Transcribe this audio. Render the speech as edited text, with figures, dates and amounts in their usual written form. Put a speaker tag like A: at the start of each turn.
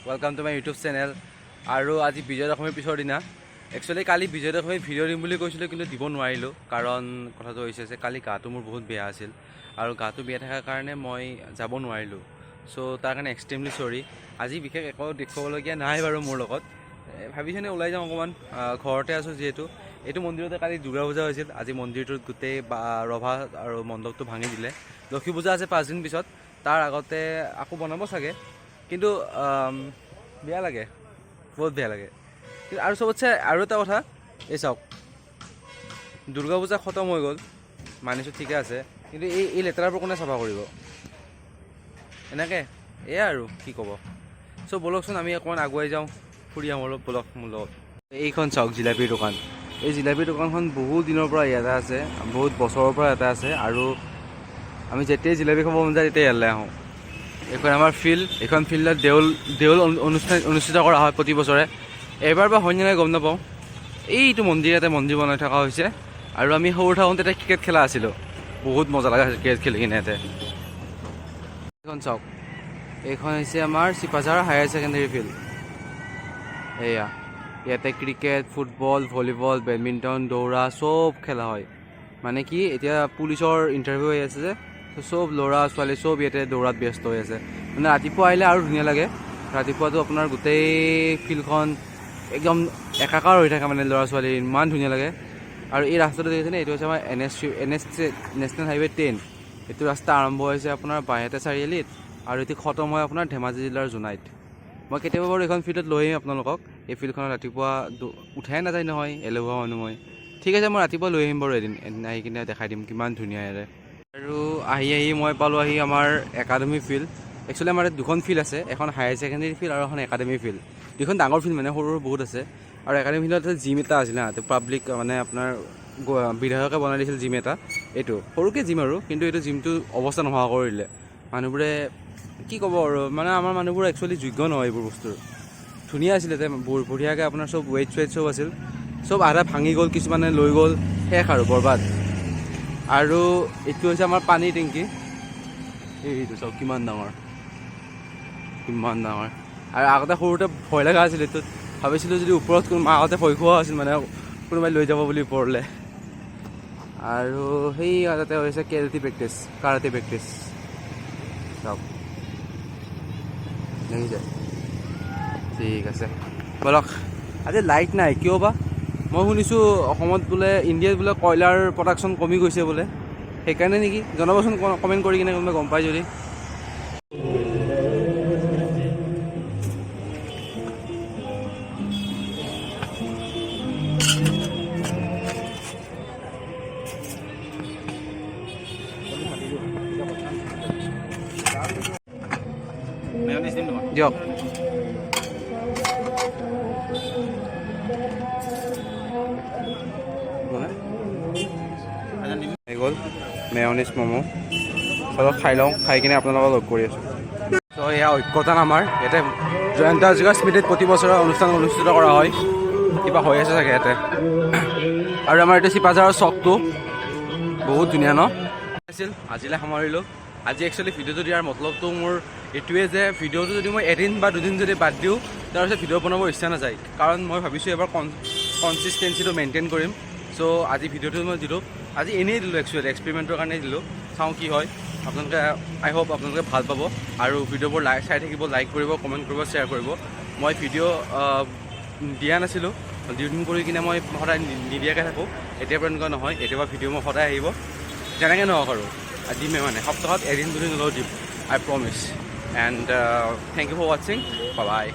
A: Welcome to my YouTube channel. আৰু আজি বিজয়া দশমীৰ পিছৰ দিনা। একচুৱেলি কালি বিজয়া দশমীৰ ভিডিঅ' দিম বুলি কৈছিলোঁ, কিন্তু দিব নোৱাৰিলোঁ। কাৰণ কথাটো হৈছে যে কালি গাটো মোৰ বহুত বেয়া আছিল আৰু গাটো বেয়া থকাৰ কাৰণে মই যাব নোৱাৰিলোঁ। চ' তাৰ কাৰণে এক্সট্ৰিমলি চৰি। আজি বিশেষ একো দেখুৱাবলগীয়া নাই বাৰু মোৰ লগত। ভাবিছোঁ এনে ওলাই যাওঁ অকণমান, ঘৰতে আছোঁ যিহেতু। এইটো মন্দিৰতে কালি দুৰ্গা পূজা হৈছিল। আজি মন্দিৰটোত গোটেই ৰভা আৰু মণ্ডপটো ভাঙি দিলে। লক্ষী পূজা আছে 5 দিন পিছত, তাৰ আগতে আকৌ বনাব চাগে। কিন্তু বেয়া লাগে, বহুত বেয়া লাগে। কিন্তু আৰু চবতছে আৰু এটা কথা, এই চাওক, দুৰ্গা পূজা খতম হৈ গ'ল, মানিছোঁ, ঠিকে আছে, কিন্তু এই লেতেৰাবোৰ কোনে চাফা কৰিব এনেকৈ? এয়া আৰু কি ক'ব। চ' ব'লকচোন, আমি অকণমান আগুৱাই যাওঁ, ফুৰি আহোঁ অলপ। ব'লক মোৰ লগত। এইখন চাওক, জিলাপীৰ দোকান। এই জিলাপীৰ দোকানখন বহুত দিনৰ পৰা ইয়াতে আছে, বহুত বছৰৰ পৰা ইয়াতে আছে আৰু আমি যেতিয়াই জিলাপী খাব মন যায়, তেতিয়াই ইয়ালৈ আহোঁ। এইখন আমাৰ ফিল্ড। এইখন ফিল্ডত দেউল অনুষ্ঠান অনুষ্ঠিত কৰা হয় প্ৰতি বছৰে। এইবাৰ বা হয়নে নাই গম নাপাওঁ। এইটো মন্দিৰ, ইয়াতে মন্দিৰ বনাই থকা হৈছে। আৰু আমি সৰু থাকোঁতে তাতে ক্ৰিকেট খেলা আছিলোঁ। বহুত মজা লগা আছিল ক্ৰিকেট খেলি কিনে ইয়াতে। এইখন চাওক, এইখন হৈছে আমাৰ চিপাঝাৰ হায়াৰ ছেকেণ্ডেৰী ফিল্ড। এয়া ইয়াতে ক্ৰিকেট, ফুটবল, ভলীবল, বেডমিণ্টন, দৌৰা চব খেলা হয়। মানে কি, এতিয়া পুলিচৰ ইণ্টাৰভিউ হৈ আছে যে, ত' চব ল'ৰা ছোৱালী চব ইয়াতে দৌৰাত ব্যস্ত হৈ আছে। মানে ৰাতিপুৱা আহিলে আৰু ধুনীয়া লাগে। ৰাতিপুৱাটো আপোনাৰ গোটেই ফিল্ডখন একদম একাকাৰ হৈ থাকে, মানে ল'ৰা ছোৱালী ইমান ধুনীয়া লাগে। আৰু এই ৰাস্তাটো দেখিছেনে? এইটো হৈছে আমাৰ এন এছ নেশ্যনেল হাইৱে 10। এইটো ৰাস্তা আৰম্ভ হৈছে আপোনাৰ বাইহাটা চাৰিআলিত আৰু এইটো খতম হয় আপোনাৰ ধেমাজি জিলাৰ জোনাইত। মই কেতিয়াবা বাৰু এইখন ফিল্ডত লৈ আহিম আপোনালোকক। এই ফিল্ডখনত ৰাতিপুৱা উঠাই নাযায় নহয়, এলেহুৱা মানুহ মই। ঠিক আছে, মই ৰাতিপুৱা লৈ আহিম বাৰু এদিন। এদিন আহি কিনে দেখাই দিম কিমান ধুনীয়া ইয়াৰে। আৰু আহি আহি মই পালোঁ আহি আমাৰ একাডেমি ফিল্ড। একচুৱেলি আমাৰ ইয়াত দুখন ফিল্ড আছে, এখন হায়াৰ ছেকেণ্ডেৰী ফিল্ড আৰু এখন একাডেমি ফিল্ড। দুখন ডাঙৰ ফিল্ড, মানে সৰু সৰু বহুত আছে। আৰু একাডেমি ফিল্ডত জিম এটা আছিলে হা, পাব্লিক, মানে আপোনাৰ বিধায়কে বনাই দিছিল জিম এটা। এইটো সৰুকৈ জিম আৰু, কিন্তু এইটো জিমটো অৱস্থা নোহোৱা কৰি দিলে মানুহবোৰে। কি ক'ব আৰু, মানে আমাৰ মানুহবোৰ একচুৱেলি যোগ্য নহয় এইবোৰ বস্তুৰ। ধুনীয়া আছিলে তাতে, বঢ়িয়াকৈ আপোনাৰ চব ৱেইট চুৱেট চব আছিল। চব আধা ভাঙি গ'ল, কিছুমানে লৈ গ'ল, শেষ আৰু বৰবাদ। আৰু এইটো হৈছে আমাৰ পানীৰ টেংকি। এইটো চাওক, কিমান ডাঙৰ, কিমান ডাঙৰ। আৰু আগতে সৰুতে ভয় লগা আছিল এইটোত। ভাবিছিলোঁ যদি ওপৰত কোনো, আগতে ভয় খোৱা আছিল, মানে কোনোবাই লৈ যাব বুলি ওপৰলৈ। আৰু সেই তাতে হৈছে কেৰাটে প্ৰেক্টিচ, কাৰাটে প্ৰেক্টিচ। চাওক, দেখিছে? ঠিক আছে, ব'লক। আজি লাইট নাই কিয় বা? মই শুনিছোঁ অসমত বোলে, ইণ্ডিয়াত বোলে কয়লাৰ প্ৰডাকশ্যন কমি গৈছে বোলে, সেইকাৰণে নেকি? জনাবচোন কমেণ্ট কৰি কিনে কোনোবাই গম পাই যদি।
B: মেয়নিজ দিম তোমাক?
A: দিয়ক।
B: আজান দিম।
A: হৈ গ'ল মেয়নিজ ম'ম'। অলপ খাই লওঁ, খাই কিনে আপোনালোকক লগ কৰি আছোঁ। চ' এয়া ঐক্যতান আমাৰ। ইয়াতে জয়ন্ত হাজৰিকা স্মৃতিত প্ৰতি বছৰে অনুষ্ঠান অনুষ্ঠিত কৰা হয়। কিবা হৈ আছে চাগে ইয়াতে। আৰু আমাৰ এইটো চিপাঝাৰৰ চকটো বহুত ধুনীয়া ন আছিল। আজিলৈ সামৰিলোঁ। আজি একচুৱেলি ভিডিঅ'টো দিয়াৰ মতলবটো মোৰ এইটোৱে যে ভিডিঅ'টো যদি মই এদিন বা দুদিন যদি বাদ দিওঁ, তাৰপিছত ভিডিঅ' বনাব ইচ্ছা নাযায়। কাৰণ মই ভাবিছোঁ এবাৰ কনচিষ্টেঞ্চিটো মেইনটেইন কৰিম। চ' আজি ভিডিঅ'টো মই দিলোঁ। আজি এনেই দিলোঁ, একচুৱেলি এক্সপেৰিমেণ্টৰ কাৰণে দিলোঁ। চাওঁ কি হয়। আপোনালোকে, আই হোপ আপোনালোকে ভাল পাব আৰু ভিডিঅ'বোৰ লাইক চাই থাকিব, লাইক কৰিব, কমেণ্ট কৰিব, শ্বেয়াৰ কৰিব। মই ভিডিঅ' দিয়া নাছিলোঁ, দুদিন কৰি কিনে মই সদায় নিদিয়াকৈ থাকোঁ। এতিয়াৰ পৰা এনেকুৱা নহয়। এতিয়াৰ পৰা ভিডিঅ' মই সদায় আহিব, যেনেকৈ নহওক আৰু দিমেই, মানে সপ্তাহত এদিন দুদিন হ'লেও দিম, I promise. And thank you for watching, bye.